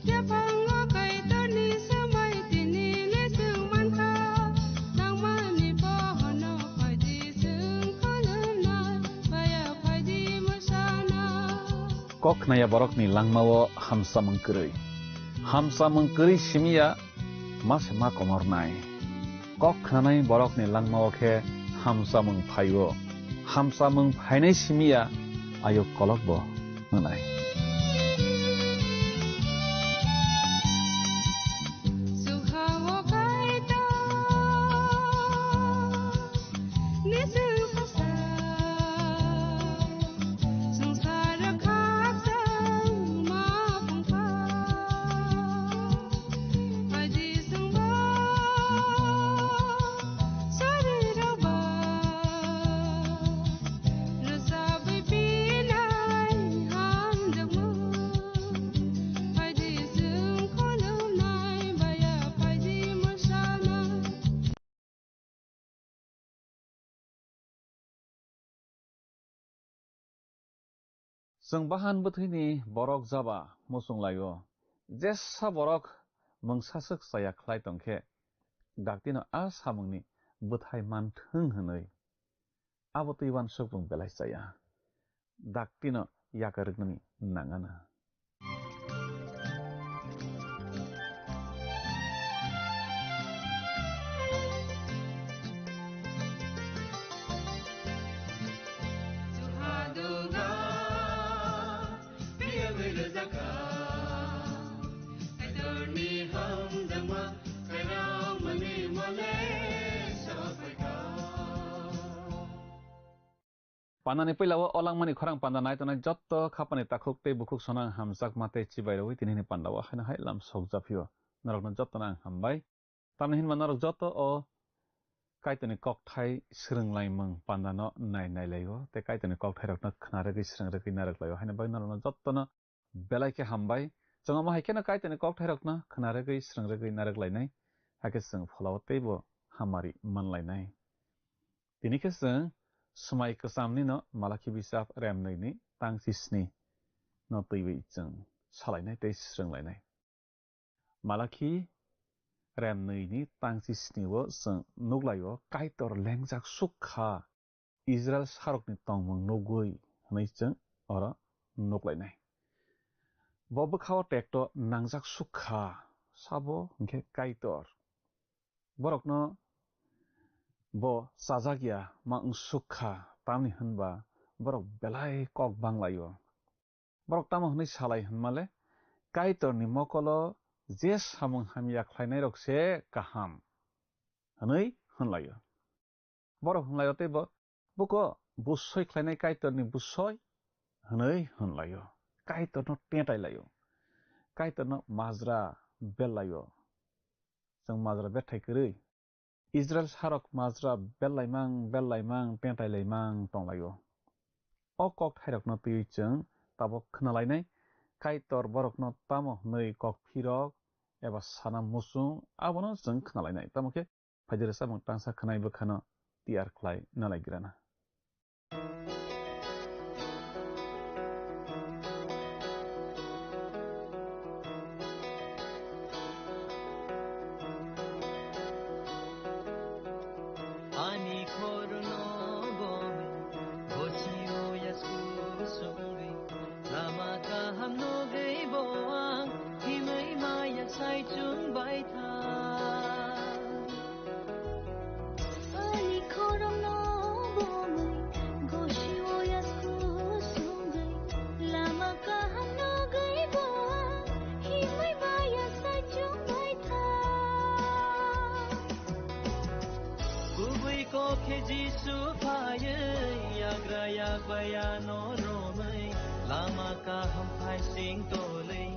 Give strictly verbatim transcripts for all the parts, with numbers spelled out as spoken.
Yaphango Kaitorni swmai tini le chwng mankha, nangmani bohono phaidi chwng khulumnai, baya phaidi mwsana. Kok khnaya borokni langmao hamsamung kwrwi. Hamsamung kwrwi simiya ma se ma komornai. Kok khnanai borokni langmao khe hamsamung phaio. Hamsamung phainai simiya ayuk kolokbo wngnai. Chwng bahan bwthwini borok jaba muchung laio. Jesa borok mungsaswk chaya khlai tongkhe, daktino a samungni bwthai manthwng hwnwi abo twi uansukmung belai chaya. Daktino yakarwknani nangana. Pandani puila o olangmani khorang panda nai tongnai jotto khapani takhuk tei bukhuk sono ang hamjakma tei chibai rwui tinini panda o haino hai lam sokjaphio. Norokno jottono ang hambai. Tamni hinba norok jotto o Kaitorni kokthai swrwnglaimung pandano nai nailaio tei Kaitorni kokthairokno khna rwgwi swrwng rwgwi narwk laio. Haino bai norokno jottono belai khe hambai. Chwng omo hai kheno Kaitorni kokthairokno khna rwgwi swrwng rwgwi narwk lainai. Hakhe chwng pholao teibo hamari manlainai. Tini khe chwng swmai kwchamnino Malakhi bisap remnwini tang chisni no twiwi chwng salainai tei swrwnglainai. Malakhi remnwini tang chisnio chwng nuklaio, Kaitor lengjak suk kha, Israil sarokni tongmung nugwi hwnwi chwng oro nuklainai. Bo bwkhao tekto nangjak suk kha, sabo hwnkhe Kaitor. Borokno bo chajak ya ma wngsuk kha, tamni hwnba borok belai kok banglaio. Borok tamo hwnwi salai hwnmale, Kaitorni mokolo je samung hamya khlainairok se kaham hwnwi hwnlaio. Borok hwnlaio teibo, buko busoi khlainai Kaitorni busoi hwnwi hwnlaio. Kaitorno tetai laio. Kaitorno majra bel laio. Chwng majra bethai kwrwi Israil sarok majra bel laimang, bel laimang, tetai laimang tong laio. O kokthairokno twiwi chwng tabok khna lainai, Kaitor borokno tamo hwnwi kok phirok eba sana muchung, abono chwng khna lainai. Tamo khe phaidi rwchapmung tangsa khwnai bwkhano tiyar khlai na lai grana. Ani khorokno bo gosio yasku songwi lama kaham nugwi bo ang himwi maya saichung bai tha. Ani khorokno bo mui gosio yasku songwi lama kaham nugwi bo ang himwi maya saichung bai tha. Kubui kok khe Jisu phaiwi yagra yakbai ano romwi lama kaham phaising tolwi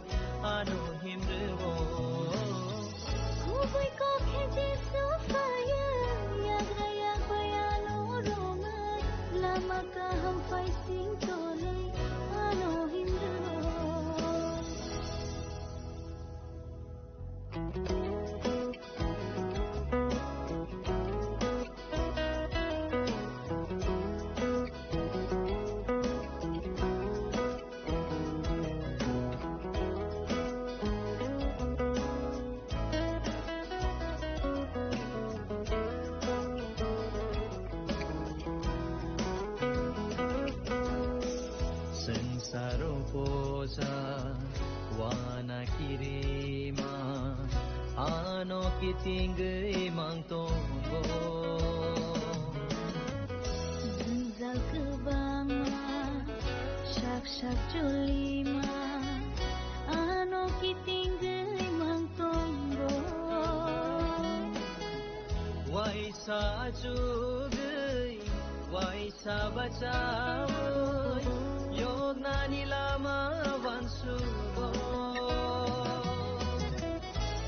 ano himrwo. Kubui kok khe Jisu phaiwi yagra yakbai ano romwi lama kaham phaising tolwi ano himrwo. Wana kirima ano kitingwi mang tongo. Jwngjal kwbangma sak sak cholima ano kitingwi mang tongo. Waisa achugwi, waisa bachawi, yoknani lama wansugo.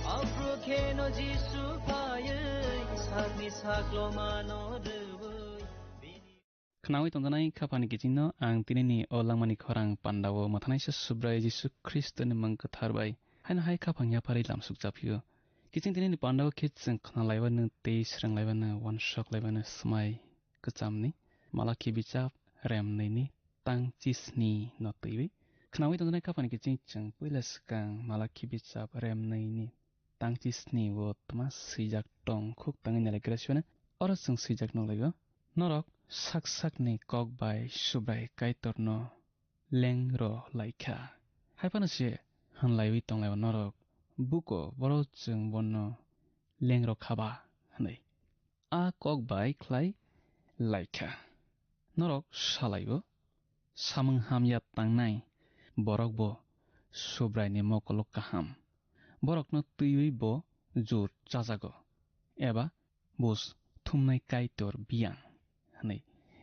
Aphru kheno Jisu phaiwi, sakni saklomano rwwi, bini Khnaui tongjanai khaphani kichingno ang tinini o langmani khorang pandao mathanaisa Subrai Jisu Khristoni mung kwthar bai haino hai khaphang yapharwi lamsuk chaphio. Kiching tinini pandao khe chwng khnalaiwano tei swrwnglaibano, wansok laibano swmai kwchamni Malakhi bichap rem nwi ni tang chisni no twiwi. Khnaui tongjanai khaphani kiching chwng puila swkang Malakhi bichap rem nwi ni tang chisni o tma swijak tong khuk tangwi nalai kra siwano. Oro chwng swijak nukhlaio. Norok sak sakni kok bai Subrai Kaitorno lengro laikha. Hai phano se hwnlaiwi tonglaio norok, buko boro chwng bono lengro khaba hwnwi. A kok bai khlai laikha. Norok salaio, samung hamya tangnai borok bo Subraini mokolo kaham. Borokno twiwi bo jur chajago, eba bus thumnai Kaitor biyang hwnwi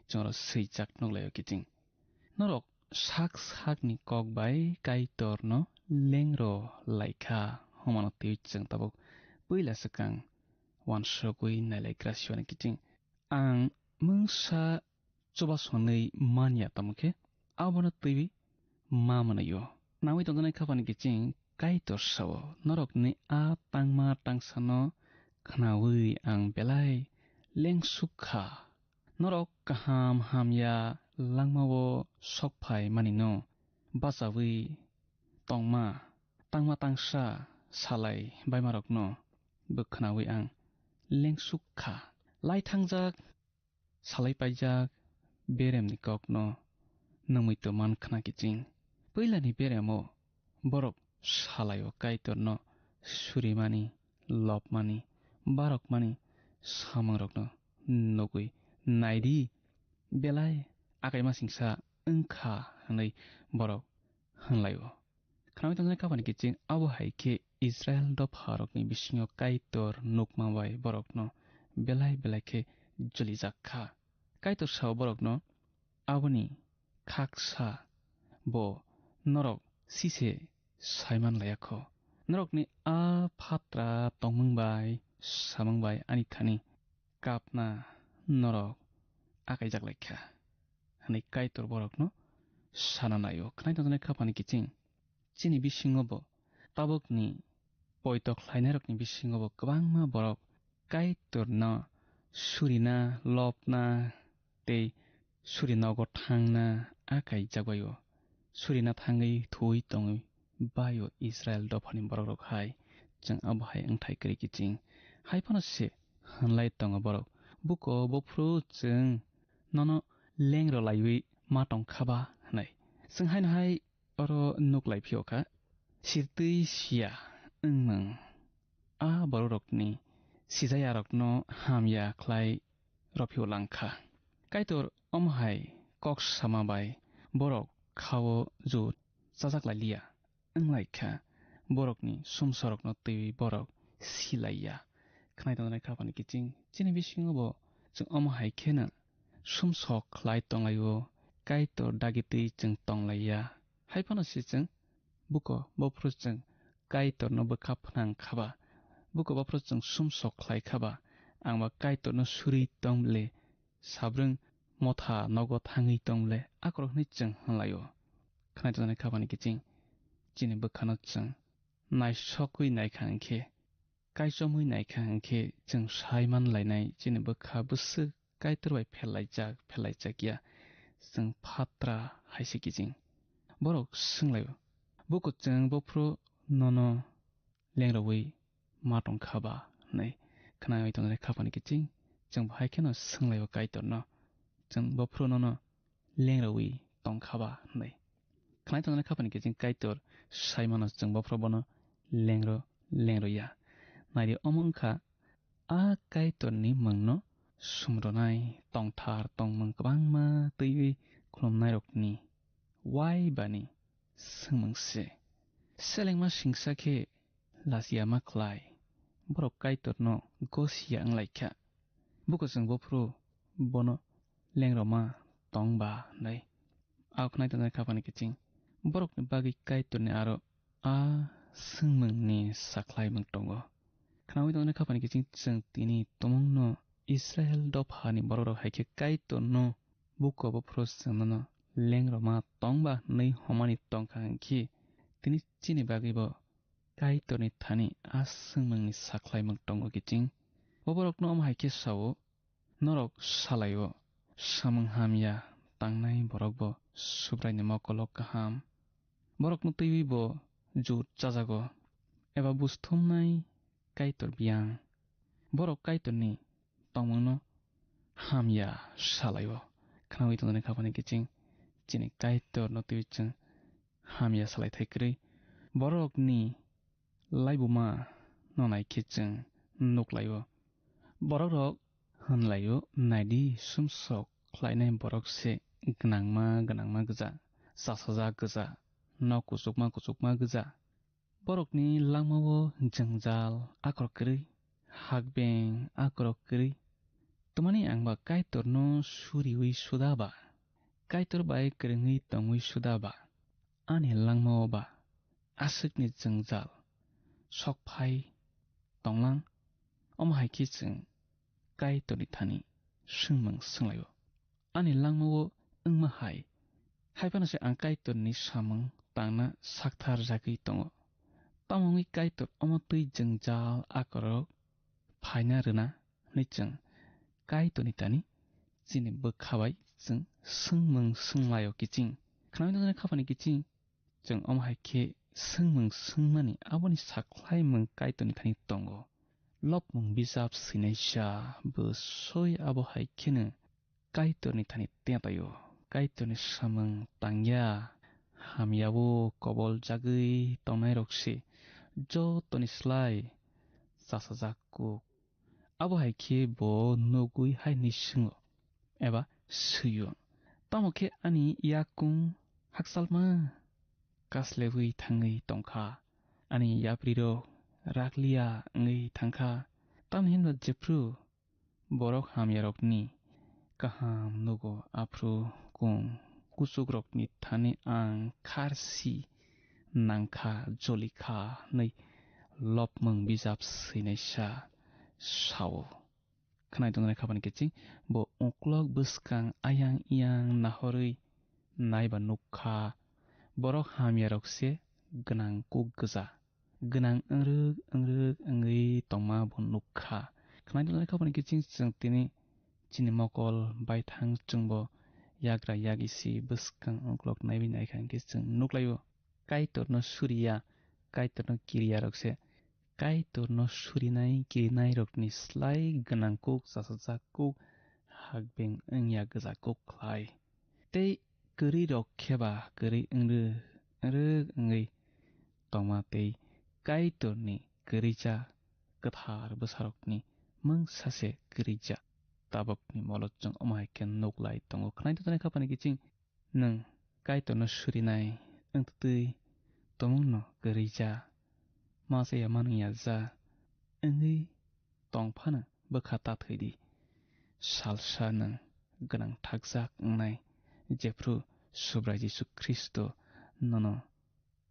chwngno swijak nukhlaio kiching. Norok sak sakni kok bai Kaitorno lengro laikha hwnmano twiwi chwng tabuk puila swkang wansugwi nailai gra siwani kiching. Ang mungsa chubachu hwnwi manya tamo khe abono twiwi ma mwnwi-o. Nawi tongjaknai khaphani kiching Kaitor sao, norokni a tangma tangsano khnaui ang belai lengsuk kha. Norok kaham hamya langmao sok phai manino bachaui tongma tangma tangsa salai baimarokno bo khnaui ang lengsuk kha. Lai thangjak salai paijak beremni kokno nungmui tongman khna kiching. Puilani beremo borok salaio Kaitorno surimani, lobmani, barokmani samungrokno nugui naidi, belai akaima singsa wngkha hwnwi borok hwnlaio. Khnaui tongjaknai khaphani kiching abo hai khe Israel dopharokni bisingo Kaitor nukma bai borokno belai belai khe jolijak kha. Kaitor sao borokno, aboni khaksa bo norok sise saiman laiya kho. Norokni a phatra tongmung bai samung bai ani thani kapna norok akaijak lai kha, hwnwi Kaitor borokno sana naio. Khnaui tongjaknai khaphani kiching chini bisingo bo tabukni poito khlainairokni bisingo bo kwbangma borok Kaitorno surina, lobna tei suri nogo thangna akaijak bai-o. Surina thangwi thuwi tongwi bai-o Israel dophani borokrok hai. Chwng abo hai wngthai kwrwi kiching. Hai phano se hwnlai tongo borok, "Buko bophuru chwng nono lengro laiwi ma tong kha ba?" hwnwi. Chwng haino hai oro nuk lai phio kha, sirtwi siya wngmung a bororokni sijayarokno hamya khlai rw phio lang kha. Kaitor omo hai kok sama bai borok khao jur chajak lai liya wng lai kha, borokni sumsorokno twiwi borok si lai ya. Khwnai tongjaknai khaphani kiching chini bisingo bo chwng omo hai kheno sumsok khlai tong lai-o, Kaitor dagi twi chwng tong lai ya. Hai phano se chwng buko bophuru chwng Kaitorno bwkha phnang kha ba, buko bophuru chwng sumsok khlai kha ba, ang ba Kaitorno suri tong le, sabrwng motha nogo thangwi tong le, akorok hwnwi chwng hwn lai-o. Khwnai tongjaknai khaphani kiching chini bwkhano chwng naisogwi nai kha hwn khe, kaichomwi nai kha hwn khe, chwng sai man lainai chini bwkha bwswk Kaitor bai phel laijak, phel laijak ya, chwng phatra hai se kiching. Borok swng lai-o, "Buko chwng bophuru nono leng rwui ma tong kha ba?" hwnwi khwnai tongjaknai khaphani kiching chwng bo hai kheno swng lai-o Kaitorno, "Chwng bophuru nono leng rwui tong kha ba?" hwnwi. Khnai tongnai khapani kiching Kaitor saimano chwng bophro bono lengro lengro ya. Naidi omo wngkha a Kaitorni mungno sumrwnai tongthar tongmung kwbangma twiwi khulumnairokni wai bani swngmung se. Selengma singsa khe lachiyama khlai borok Kaitorno gosiya wnglaikha. Buko chwng bophru bono lengroma tong ba hwnwi. Ao khnai tongnai khapani kiching borokni bagwi Kaitorni aro a swngmungni sakhlaimung tongo. Khnaui tongnai khapani kiching chwng tini tumungno Israel dophani bororok hai khe Kaitorno buko bophru chwngno lengroma tong ba hwnwi homani tongkha hwnkhe tini chini bagwibo Kaitorni thani a swngmungni sakhlaimung tongo kiching. Bo borokno omo hai khe sao, norok salaio, samung hamya tangnai borokbo Subraini mokolo kaham. Borokno twiwi bo jur chajago, eba buj thumnai Kaitor biyang. Borok Kaitorni tongmungno hamya salaio. Khnaui tongnai khapani kiching chini Kaitorno twiwi chwng hamya salai thai kwrwi. Borokni laibuma no nai khe chwng nuklaio. Borokrok hwnlaio, naidi sumsok khlainai borok se gwnangma gwnangma gwja, chasajak gwja, nok kuchukma kuchukma gwja. Borokni langmao jwngjal akorok kwrwi, hakbeng akorok kwrwi. Twmani ang ba Kaitorno suriwi suda ba, Kaitor bai kwrwngwi tongwi suda ba, ani langmao ba aswkni jwngjal sok phai tonglang? Omo hai khe chwng Kaitorni thani swngmung swnglaio. Ani langmao wngma hai, hai phano se ang Kaitorni samung tangna sakthar jagwi tongo. Tamo wngwi Kaitor omo twi jwngjal akorok phaina rwna hwnwi chwng Kaitorni thani chini bwkha bai chwng swngmung swnglaio kiching. Khnaui nukjaknai khapani kiching chwng omo hai khe swngmung swngmani aboni sakhlaimung Kaitorni thani tongo. Lopmung bijap swinaisa bwsoi abo hai kheno Kaitorni thani tetaio. Kaitorni samung tangya, hamyao kobol jagwi tongnairok se jotoni slai chasajak kuk. Abo hai khe bo nugwi hai hwnwi swngo eba swio, "Tamo khe ani yakung hakchalma kaslebwi thangwi tongkha, ani yaprirok rakliya wngwi thangkha?" Tamni hwnba jephru borok hamyarokni kaham nugo, aphru kung kuchukrokni thani ang kharsi nangkha, jolikha hwnwi lopmung bijap swinaisa sao. Khwnai tongnai khapani kiching bo uklok bwskang ayang iyang nahorwi naiba nukha, borok hamyarok se gwnang kuk gwja, gwnang wngrwk wngrwk wngwi tongma bo nukha. Khwnai tongnai khapani kiching chwng tini chini mokol baithang chwngbo yagra yagisi bwskang uklok naiwi naikha hwnkhe chwng nuklaio. Kaitorno suriya, Kaitorno kiriyarok se Kaitorno surinai kirinairokni slai gwnang kuk chasajak kuk hakbeng wngya gwja kuk khlai. Tei kwrwirok khe ba kwrwi wngrwk wngrwk wngwi tongma tei Kaitorni kwrwija kwthar bwsarokni mungsa se kwrwija. Tabukni molo chwng omo hai khe nuklai tongo. Khwnai tongnai khapani kiching nwng Kaitorno surinai wngtwi tumungno kwrwija, ma chaya manwngya ja wngwi tong phano bwkha ta thwi di. Salsa nwng gwnang thakjak wngnai, jephru Subrai Jisu Khristo nono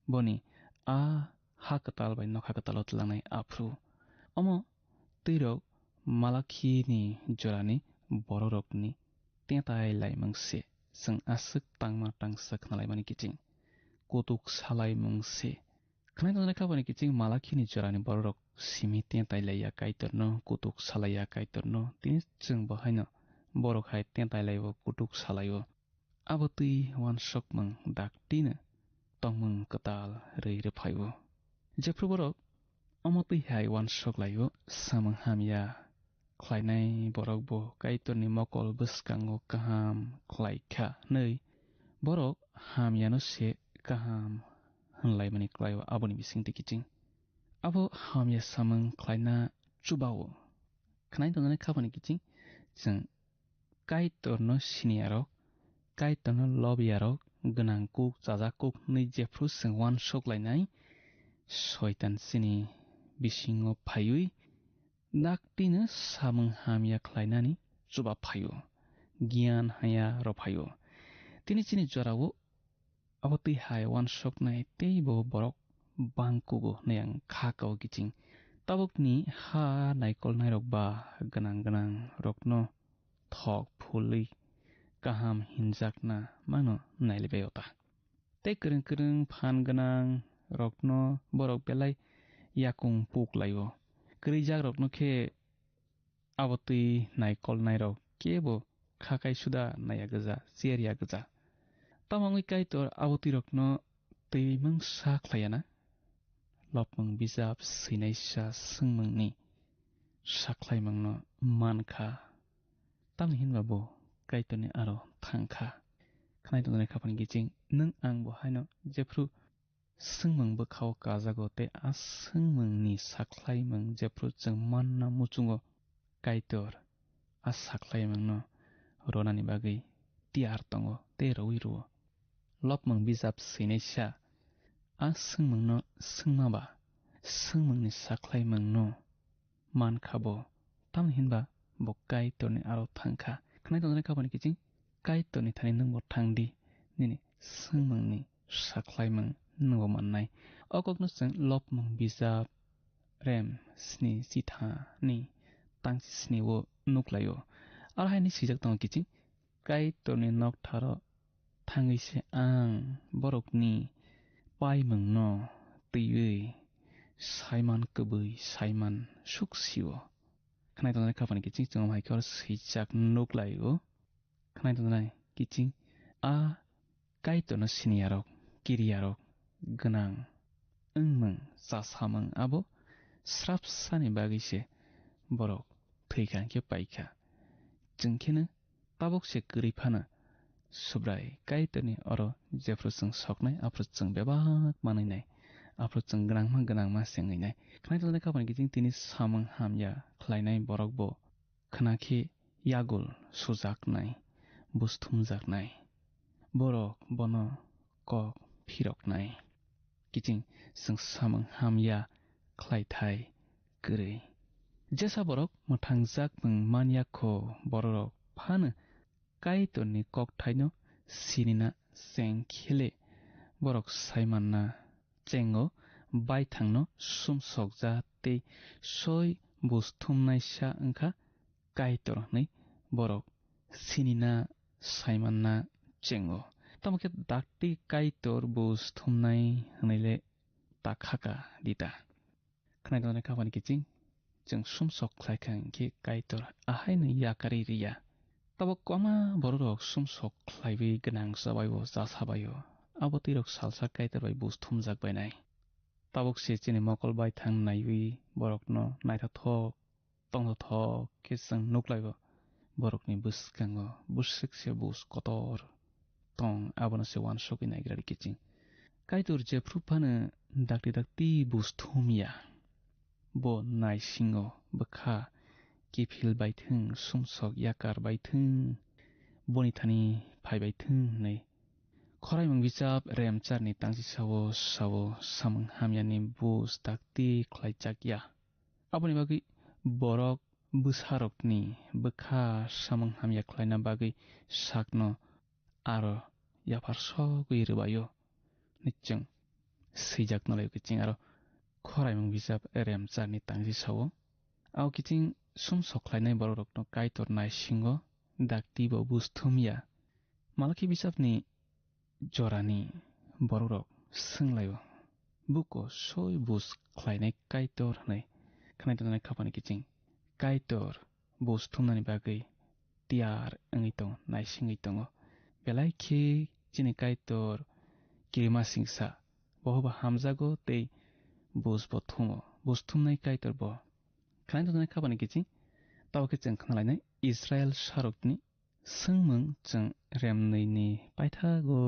boni a ha kwtal bai nokha kwtalo twlangnai aphru. Omo twirok Malakhini jorani bororokni tetai laimung se chwng aswk tangma tangsa khnalaimani kiching kutuk salaimung se. Khwnai tongnai khapani kiching Malakhini jorani bororok simi tetai laiya Kaitorno, kutuk salaiya Kaitorno, tini chwng bo haino borok hai tetai laibo, kutuk salaio. Abo twi uansukmung daktino tongmung kwtal rwi rwphaio. Jephru borok omo twi hai uansuk laio, samung hamya khlainai borok bo Kaitorni mokol bwskango kaham khlai kha hwnwi borok hamyano se kaham hwnlaimani klaio aboni bisingtwi kiching. Abo hamya samung khlaina chubao. Khwnai tongnani khapani kiching chwng Kaitorno siniyarok, Kaitorno lobiyarok, gwnang kuk, chajak kuk hwnwi jephru chwng uansuk lainai, Soitan chini bisingo phaiwi daktino samung hamya khlainani chuba phaio, giyan haya rw phaio. Tini chini jorao abo twi hai uansuknai teibo borok bangkugo hwnwi ang kha kao kiching. Tabukni ha naikolnairok ba gwnang gwnang rokno thok phulwi kaham hinjakna mano nailaibai ota. Tei kwrwng kwrwng phan gwnang rokno borok belai yakung puk laio. Kwrwijak rokno khe abo twi naikolnairok kebo khakai suda naiya gwja, cherya gwja. Tamo wngwi Kaitor abo twirokno twi mungsa khlaiya na? Lopmung bijap swinaisa swngmungni sakhlaimungno man kha. Tamni hinba bo Kaitorni aro thang kha. Khwnai tongjaknai khapani kiching, nwng ang bo haino jephru swngmung bwkhao kajago tei a swngmungni sakhlaimung jephru chwng manna muchungo Kaitor a sakhlaimungno ronani bagwi tiyar tongo tei rwui rwo. Lopmung bijap swinaisa a swngmungno swngma ba swngmungni sakhlaimungno man kha bo, tamni hinba bo Kaitorni aro thang kha. Khwnai tongjaknai khapani kiching Kaitorni thani nwng bo thang di, nini swngmungni sakhlaimung nwng bo mannai. O kokno chwng Lopmung bijap rem sni chithani tangchi sni o nuk lai-o. Aro hai hwnwi swijak tongo kiching, Kaitorni noktharo thangwi se ang borokni paimungno twiwi saiman kwbwi saiman suk sio. Khwnai tongnai khapani kiching chwng hai khe oro swijak nuk lai-o. Khwnai tongnai kiching a Kaitorno siniyarok, kiriyarok, gwnang wngmung, chasamung abo srapsani bagwi se borok thwi kha hwnkhe pai kha. Chwng kheno tabuk se kwrwi phano Subrai Kaitorni oro jephru chwng soknai, aphuru chwng bebak manwi nai, aphuru chwng gwnangma gwnangma se wngwi nai. Khwnai tongnai khapani kiching tini samung hamya khlainai borok bo khna khe yagul sujaknai, bus thumjaknai. Borok bono kok phiroknai. Kiching chwng samung hamya khlaithai kwrwi. Jesa borok mwthangjak mung man ya kho, bororok phano Kaitorni kokthaino sinina cheng khe le borok sai manna chengo, baithangno sumsokja tei soi bus thumnaisa wngkha Kaitor hwnwi borok sinina saimanna chengo. Tamo khe dakti Kaitor bus thumnai hwnwi le ta khaka dita. Khwnai tongnai khapani kiching chwng sumsok khlai kha hwnkhe Kaitor ahaino yakarwi rwya. Tabuk kwbangma bororok sumsok khlaiwi gwnang chabaio, cha sabaio. Abo twirok salsa Kaitor bai bus thumjak bainai. Tabuk se chini mokol baithang naiwi borokno naithothok tongthothok khe chwng nuk lai-o. Borokni bwskango bwswk se bus kotor tong, abono se uansugwi naigra rikhe chwng. Kaitor jephru phano dakti dakti bus thum ya. Bo naisingo bwkha kiphil baithwng, sumsok yakar baithwng, boni thani phai baithwng hwnwi. Khoraimung bijap Remcharni tangchi sao, sao samung hamyani bus dakti khlaijak ya. Aboni bagwi borok bwsarokni bwkha samung hamya khlaina bagwi sakno aro yaphar sogwi rwbaio. Ni chwng swijak nalai kiching aro khoraimung bijap Remcharni tangchi sao. Ao kiching sumsok khlainai borokrokno Kaitor naisingo dakti bo bus thum ya. Malaki bijapni jorani borokrok swnglaio, "Buko soi bus khlainai Kaitor?" hwnwi. Khwnai tongnai khapani kiching Kaitor bus thumnani bagwi tiyar wngwi tongo, naisingwi tongo. Belai khe chini Kaitor kirima singsa, bohoba hamjago tei bus bo thumo, bus thumnai Kaitor bo. Khwnai tongnai khapani kiching, tabo khe chwng khna lainai Israel sarokni swngmung chwng remnwini paithago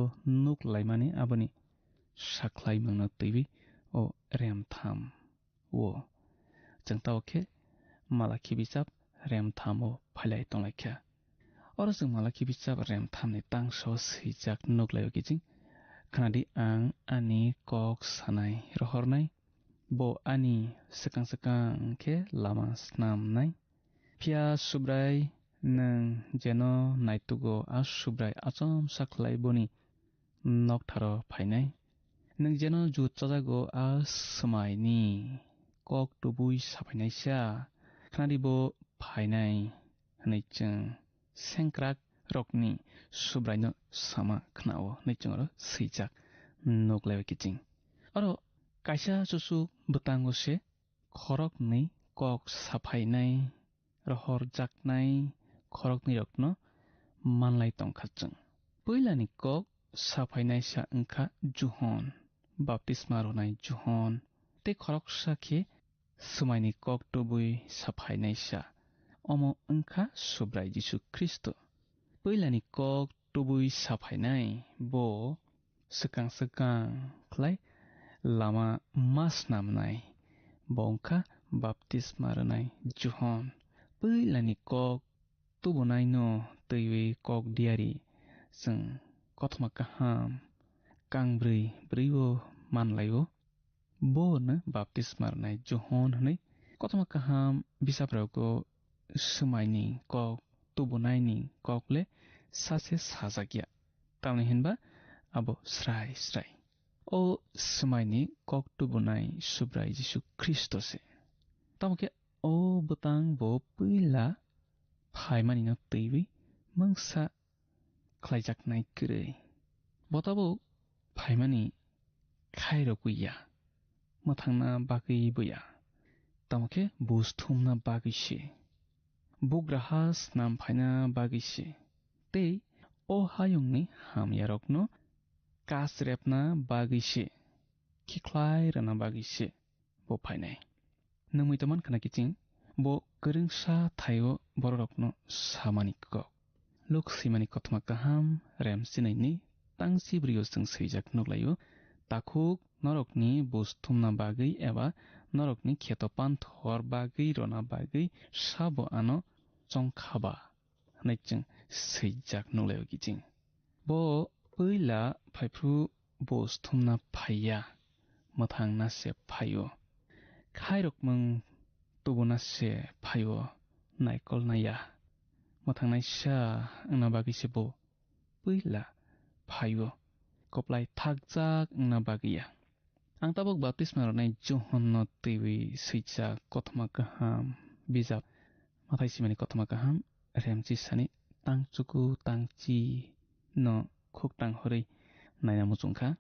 nuk laimani aboni sakhlaimungno twiwi o remtham o. Chwng tao khe Malakhi bichap remtham o phailai tonglaikha. Oro chwng Malakhi bichap remthamni tangso swijak nuklaio kiching, "Khnadi, ang ani kok sanai rohornai, bo ani swkang swkang khe lama snamnai. Phiya Subrai, nwng jeno naitugo, a Subrai achomsa khlai boni noktharo phainai. Nwng jeno jut chajago, a swmaini kok tubui saphainaisa, khnadi bo phainai," hwnwi chwng sengkrak rokni Subraino sama khnao hwnwi chwng oro swijak nuklaio kiching. Oro kaisa chuchuk bwtango se khoroknwi kok saphainai, rohorjaknai khoroknwirokno manlai tongkha chwng. Puilani kok saphainaisa wngkha Johon, baptisma rwnai Johon, tei khoroksa khe swmaini kok tubui saphainaisa, omo wngkha Subrai Jisu Khristo. Puilani kok tubui saphainai bo swkang swkang khlai lama ma snamnai, bo wngkha baptisma rwnai Johon. Puilani kok tubunaino twiwi kok diari chwng Kothoma Kaham kangbrwi brwi-o manlaio. Bono baptisma rwnai Johon hwnwi Kothoma Kaham bisaprogo swmaini kok tubunaini kok le sase sajakya, tamni hinba abo srai srai o swmaini kok tubunai Subrai Jisu Khristo se. Tamo khe o bwtang bo puila phaimanino twiwi mungsa khlaijaknai kwrwi. Bo tabuk phaimani khairogwi ya, mwthangna bagwi bo ya, tamo khe buj thumna bagwi se, bugraha snam phaina bagwi se, tei o hayungni hamyarokno kasrepna bagwi se, khikhlai rwna bagwi se bo phainai. Nwngwi tongman khna kiching, bo kwrwngsa thaio bororokno samani kok. Luk swimani Kothoma Kaham rem sinaini tangchi brio chwng swijak nuklaio, "Takhuk norokni buj thumna bagwi eba norokni kheto panthor bagwi rwna bagwi sabo ano chongkha ba?" hwnwi chwng swijak nuklaio kiching. Bo puila phaiphru buj thumna phaiya, mwthangna se phaio. Khairokmung tubuna se phaio, naikolna ya. Mwthangnaisa wngna bagwi se bo puila phaio, kwplai thakjak wngna bagwi ya. Ang tabuk baptisma rwnai Johonno twiwi swijak Kothoma Kaham bijap, Mathai swimani Kothoma Kaham, remchi sani tangchuku tangchi no khuktang horwi naina muchungkha.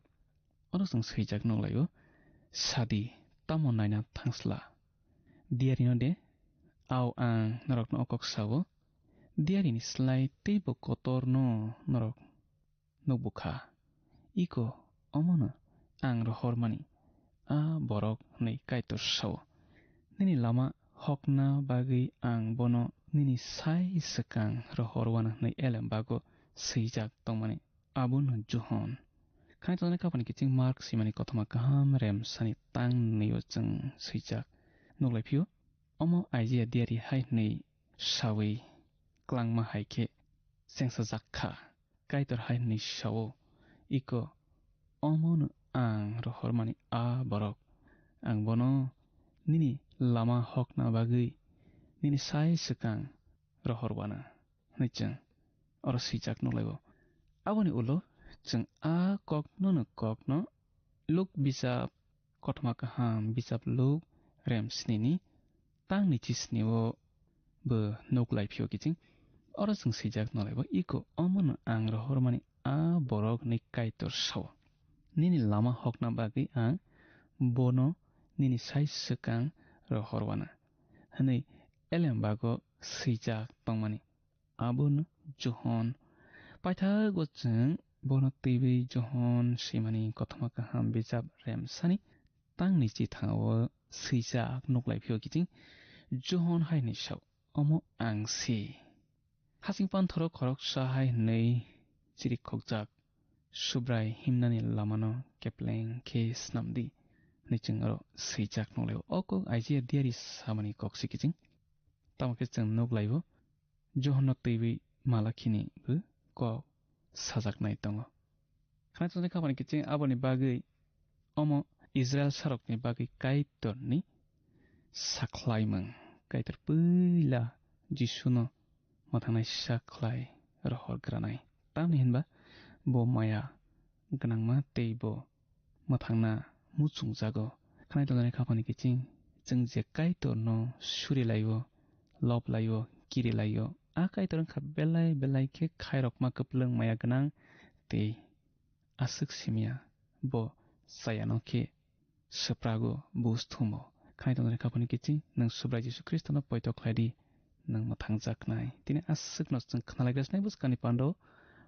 Oro chwng swijak nuklaio, "Sadi, tamo naina thangsla?" Diarino de, "Ao, ang norokno o kok sao, diarini slai teibo kotorno norok nukbukha. Iko, omono ang rohormani a borok," hwnwi Kaitor sao. Nini lama hokna bagwi ang bono nini sai swkang rohorwana hwnwi elembago swijak tongmani abono Johon. Khani tongnai kapani kiching Mark swimani Kothoma Kaham rem sani tang nio chwng swijak nuklai phio. Omo Aijia diari hai hwnwi sawi klangma hai khe chengsajak kha. Kaitor hai hwnwi sao, "Iko, omono ang rohormani a borok. Ang bono nini lama hokna bagwi nini sai swkang rohorwana," hwnwi chwng oro swijak nuklaio. Aboni ulo chwng a koknono kokno Luk bijap, Kothoma Kaham bijap Luk rem snini tangni chisni o bo nuk lai phio kiching. Oro chwng swijak nolaibo, "Iko, omono ang rohormani a borok," hwnwi Kaitor sao. "Nini lama hokna bagwi ang bono nini sai swkang rohorwana," hwnwi elembago swijak tongmani abono Johon. Paithago chwng bono twiwi Johon swimani Kothoma Kaham bijap remsani tangni chithao swijak nuk lai phio kiching. Johon hai hwnwi sao, "Omo ang se. Hasing panthoro khoroksa hai hwnwi chirikhokjak, Subrai himnani lamano kepleng khe snamdi, hwnwi chwng oro swijak nukhlaio. O kok Isaiah diari samani kok se kiching. Tamo khe chwng nuklaio, Johonno twiwi Malakhini bo kok sajaknai tongo. Khna chongjak kha bani kiching aboni bagwi omo Israel sarokni bagwi Kaitorni sakhlaimung. Kaitor puila Jisuno mwthangnaisa khlai rohorgranai. Tamni hinba bo maya gwnangma tei bo mwthangna muchungjago. Khnai tongnani khaphani kiching chwng je Kaitorno surilaio, lob laio, kirilaio, a Kaitor wngkha belai belai khe khairokma kwplwng maya gwnang tei aswk simya bo chayano khe swprago buj thumo. Khnai tongnani khaphani kiching nwng Subrai Jisu Khristono poito khlai di, nwng mwthangjaknai. Tini aswkno chwng khnalaigrasnai bwskangni pando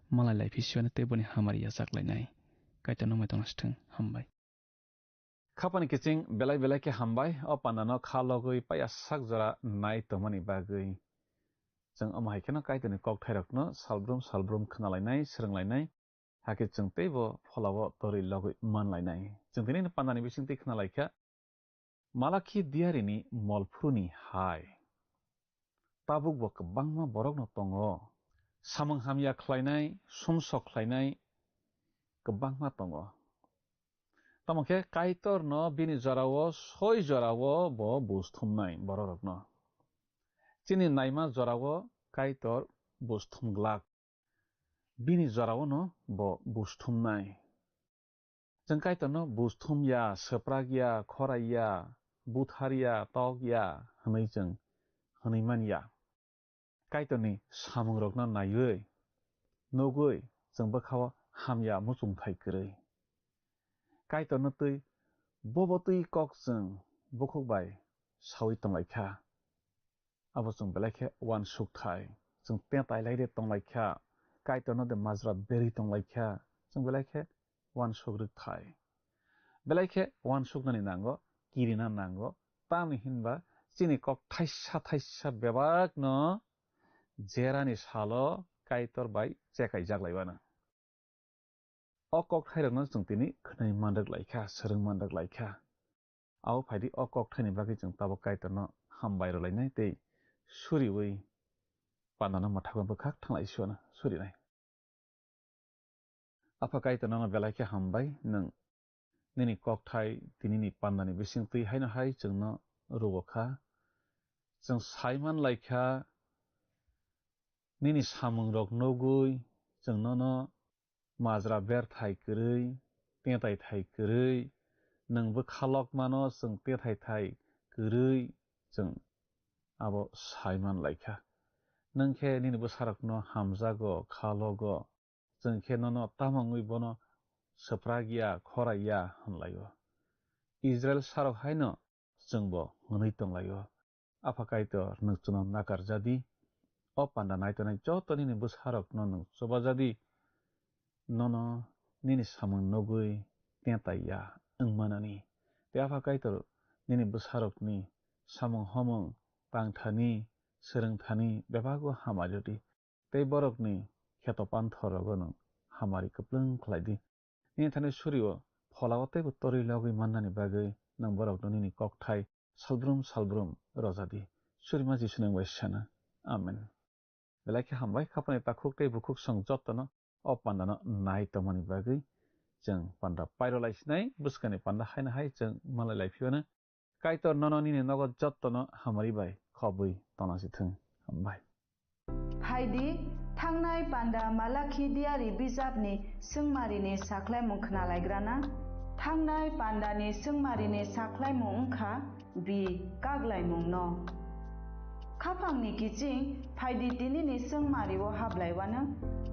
malai lai phisiwano tei boni hamari yachaklainai. Kaitorno mai tongna sithwng. Hambai. Khapani kiching belai belai khe hambai, o pandano kha logwi paya sak jora nai tongmani bagwi. Chwng omo hai kheno Kaitorni kokthairokno salbrum salbrum khnalainai, swrwnglainai, hakhe chwng teibo pholao torwi logwi manlainai. Chwng tini pandani bisingtwi khnalaikha, Malakhi diarini molphuruni hai. Tabukbo kwbangma borokno tongo. Samung hamya khlainai, sumsok khlainai kwbangma tongo. Tamo khe Kaitorno bini jorao soi jorao bo buj thumnai bororokno. Chini naima jorao Kaitor buj thum glak. Bini jorao no bo buj thumnai. Chwng Kaitorno buj thum ya, swprak ya, khorai ya, buthar ya, tok ya hwnwi chwng hwnwi man ya. Kaitorni samungrokno naiwi, nugwi chwng bwkhao hamya muchungthai kwrwi. Kaitorno twi bobo twi kok chwng bukhuk bai saui tonglaikha. Abo chwng belai khe uansuk thai. Chwng tetai lai de tonglaikha. Kaitorno de majra berwi tonglaikha. Chwng belai khe uansuk rwk thai. Belai khe uansuknani nango, kirina nango. Tamni hinba chini kok thaisa thaisa bebakno jerani salo Kaitor bai chekaijak laiwano. O kokthairokno chwng tini khwnwi manrwk laikha, swrwng manrwk laikha. Abo phaidi o kokthaini bagwi chwng tabuk Kaitorno hambai rwlainai tei suriui pandano mwthakma bwkhak thanglai suana surinai. Apha Kaitor nono belai khe hambai, nwng nini kokthai tinini pandani bisingtwi haino hai chwngno rwo kha. Chwng sai man lai kha, nini samungrok nugwi chwng nono majra berthai kwrwi, tetaithai kwrwi, nwng bwkha lokmano chwng tetaithai kwrwi chwng abo sai man lai kha. Nwng khe nini bwsarokno hamjago, kha logo, chwng khe nono tamo wngwi bono swprak ya, khorai ya hwn lai-o. Israil sarok haino chwngbo hwnwi tong lai-o. Apha Kaitor, nwng chwngno nakar ja di. O panda nai tongnai joto nini bwsarokno nwng chuba ja di. Nono nini samung nugwi tetai ya wng manani. Tei Apha Kaitor, nini bwsarokni samung homung tang thani, swrwng thani bebago hamari rw di. Tei borokni kheto panthor rogo nwng hamari kwplwng khlai di. Nini thani surio pholao teibo torwi logwi mannani bagwi nwng borokno nini kokthai salbrum salbrum roja di. Surima Jisu nang bai sana. Amen. Belai khe hambai, khapani takhuk tei bukhuk song jotono o pandano nai tongmani bagwi chwng panda pairo lai sinai, bwskani panda haino hai chwng malai lai phiyano. Kaitor nono nini nogo jottono hamari bai khobwi tona si thung. Hambai. Phaidi, thangnai panda Malakhi diari bijapni swngmarini sakhlaimung khnalaigrana. Thangnai pandani swngmarini sakhlaimung wngkha bi kaglaimungno. Khaphangni kiching phaidi tinini swngmario hablaiwano.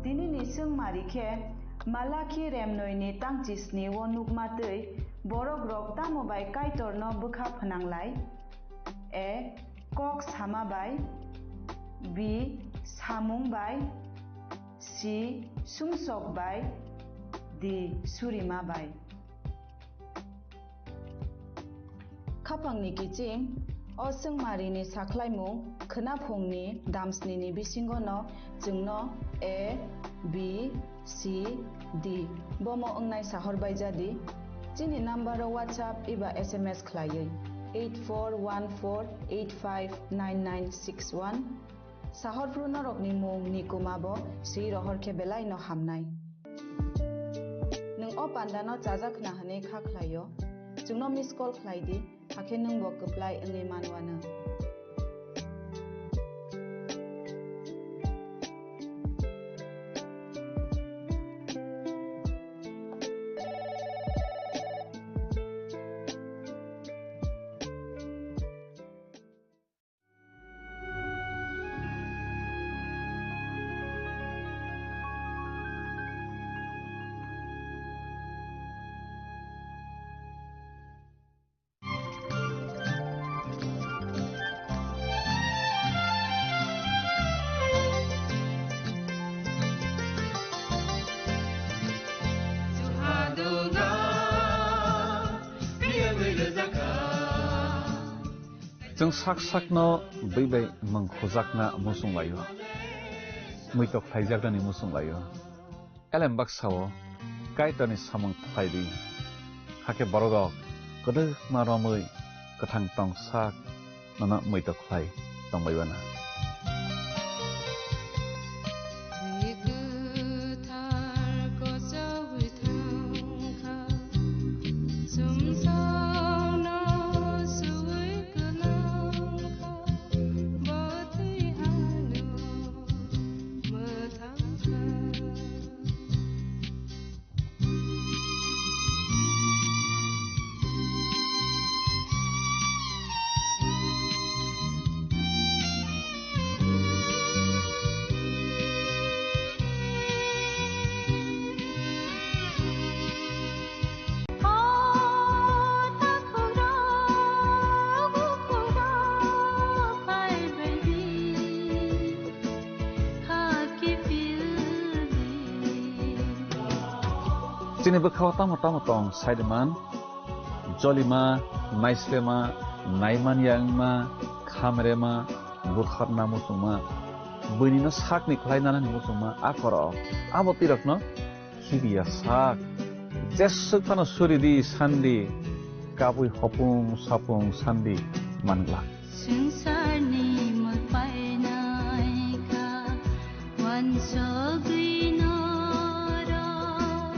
Tinini swngmari khe Malakhi remnoini tangchisni-o nukma twi borokrok tamo bai Kaitorno bwkha phnanglai? A. Kok sama bai. B. Samung bai. C. Sumsok bai. D. Surima bai. Khapangni kiching, o swngmarini sakhlaimung khwnaphungni damsnini bisingono chwngno A, B, C D. Bomo wngnai sahor bai jadi. Chini number o WhatsApp eba S M S khlaiwi eight four one four eight five nine nine six one. Sahor phru norokni mung ni kuma bo swi rohor khe belai no hamnai. Nwng o panda no chajak khna hwnwi kha khlaio. Chwngno miss call khlai di. Hakhe nwng bo kwplai wngwi manwano. Chwng sak sakno bui bai mwng khujakna muchung laio, muitok khlaijaknani muchung laio. Elem baksa-o Kaitorni samung khlai di, hakhe borok rok kwdwkma romwi kwthang tong sak nono muitok khlai tongbai bana. Twi kwthar kochogwi thangkha, chwngsano suwi kwlangkha, bo twi ano mwthangkha. Chini bwkhao tamo tamo tong sai rwman, jolima, naislema, naimanya wngma, khamrema, butharna muchungma, buinino sakni khlai nanani muchungma, a khoro abo twirokno khibiya sak. Jeswk phano suri di sandi, kabui hopung sapung sandi manglak. Swngcharni mul painai kha, uansugwi norok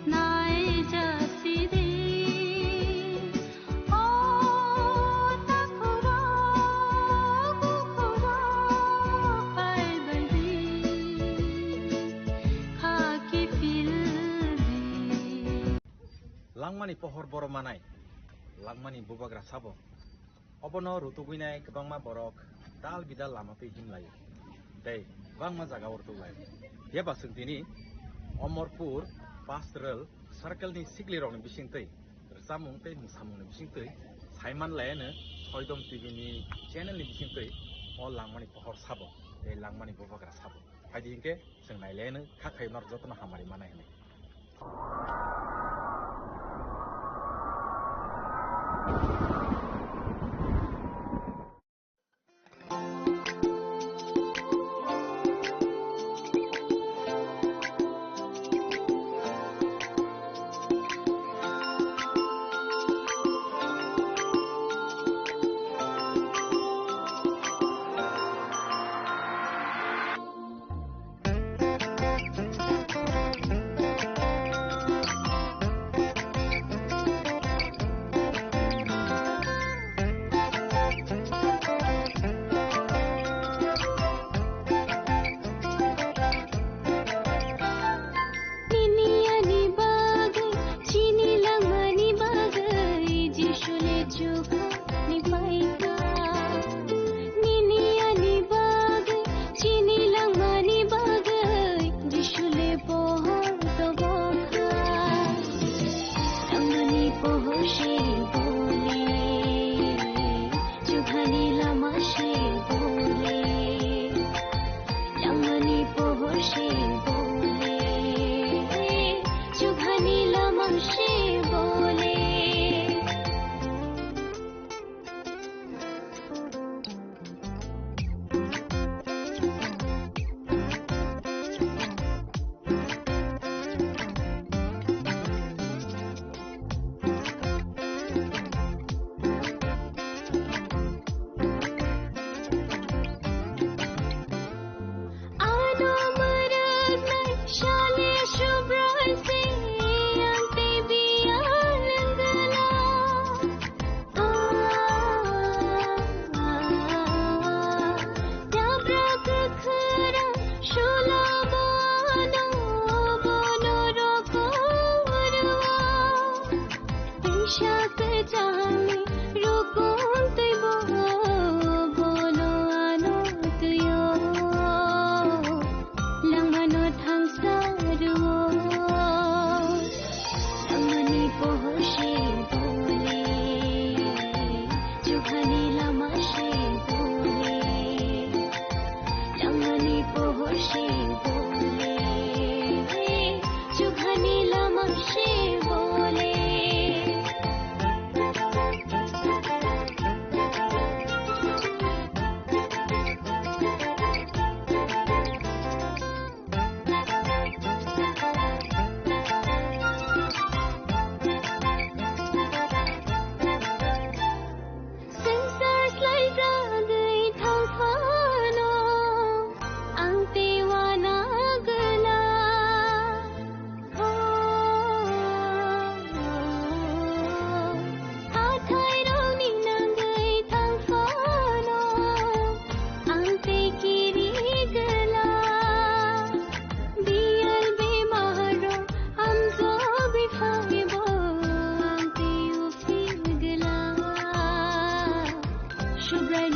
naijak sidi. O takhurok, bukhurok phaibaidi, kha kiphildi. Langmani pohor boro manai, langmani bubagra sabo. Obono rutugwinai kwbangma borok dal bidal lama twi himlaio, tei kwbangma jagao rutuklaio. Phiya ba chwng tini Omorpur Pastoral Circle ni siklirokni bisingtwi rwchapmung tei mwsamungni bisingtwi saiman laiano Soidom T V ni channel ni bisingtwi o langmani pohor sabo tei langmani bubagra sabo. Phaidi hinkhe chwng nailaino kha khaio norok jotono hamari manai hwnwi. Kwchangni rukun twibo bono ano twio. Langmano thangsa rwo. Langmani pohor se bole. Chukhani lama se bole. Langmani pohor se bole, chukhani lama se bole. Swngchar slai jagwi thang phano, ang tei uana gwla. Hathai rokni nangwi thang phano, ang tei kiri gwla. Biyal bemar rok hamjagwi phaibo, ang tei uphil gwla. Subrai